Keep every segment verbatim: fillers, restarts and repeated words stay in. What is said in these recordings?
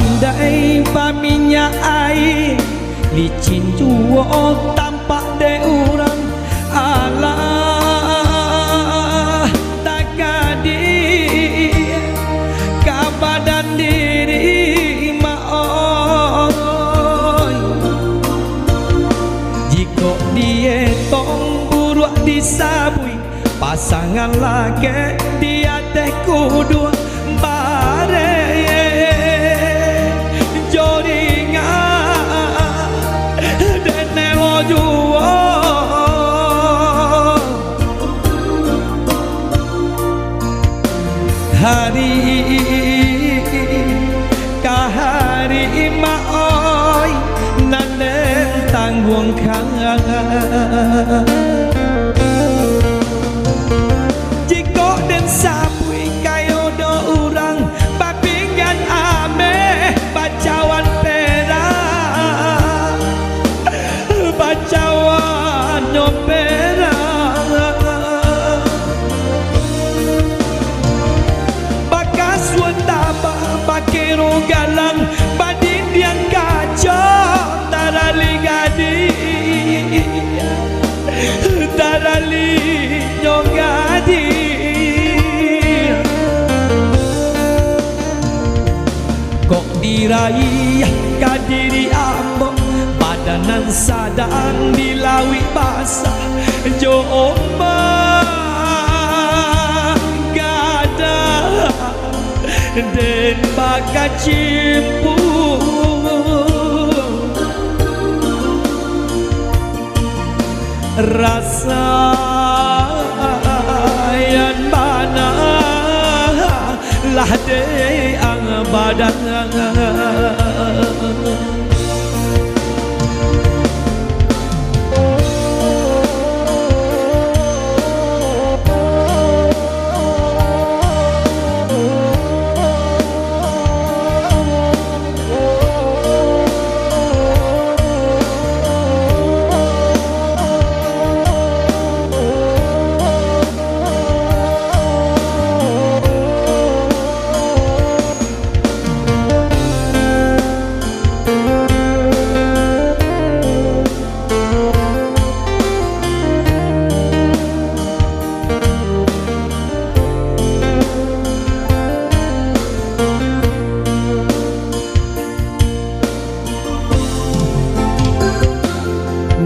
Pandai baminyak aia, licin juo tampak dek urang. Alah, takadi ka badan diri, Mak oi. Jikok dietong buruak disabuik, pasangan laki di ateh kuduang, bareh jo ringan, dek nelo juo. Hari ka hari, Mak oi, nan den tangguangkan. Jikok den sabuik kayo do urang, bapinggan ameh, bacawan perak, bacawan nyo perak. Bakasuik tabak, bakiro galang, badindiang kaco, tarali gadih, tarali nyo gadih. Kok diraiah ka diri ambo, badan nan sadang dilawik basah jo ombak gadang, den bakacimpuang. Rasakan bana lah dek ang badan.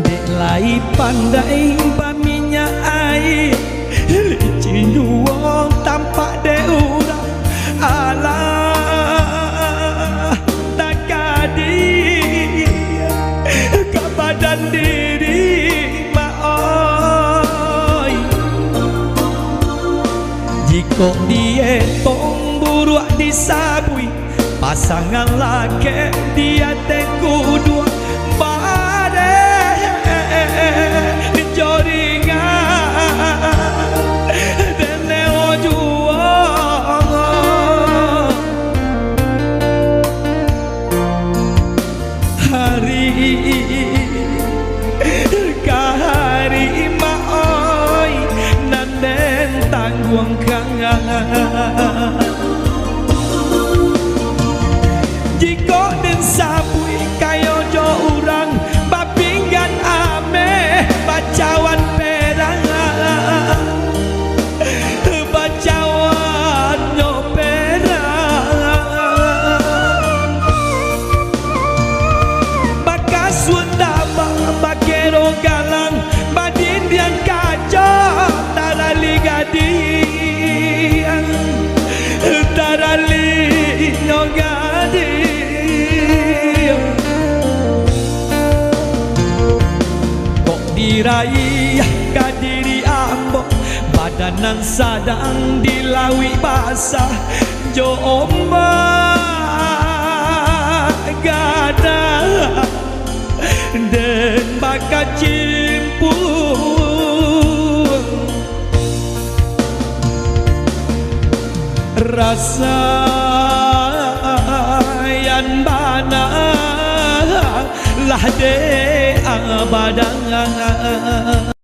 Dek lai pandai baminyak aia, licin juo tampak dek urang. Alah, takadi ka badan diri, Mak oi. Jikok dietong buruak disabuik, pasangan laki di ateh kuduang, bareh jo ringan, dek nelo juo. Hari ka hari, Mak oi, nan den tangguangkan. Jikok den sabuik kayo jo urang, bapinggan ameh, bacawan perak, bacawan nyo perak. Bakasuik tabak, bakiro galang, badindiang kaco, tarali gadih, tarali nyo gadih. Kok diraiah ka diri ambo, badan nan sadang dilawik basah jo ombak gadang, den bakacimpuang. Rasakan bana lah dek ang badan.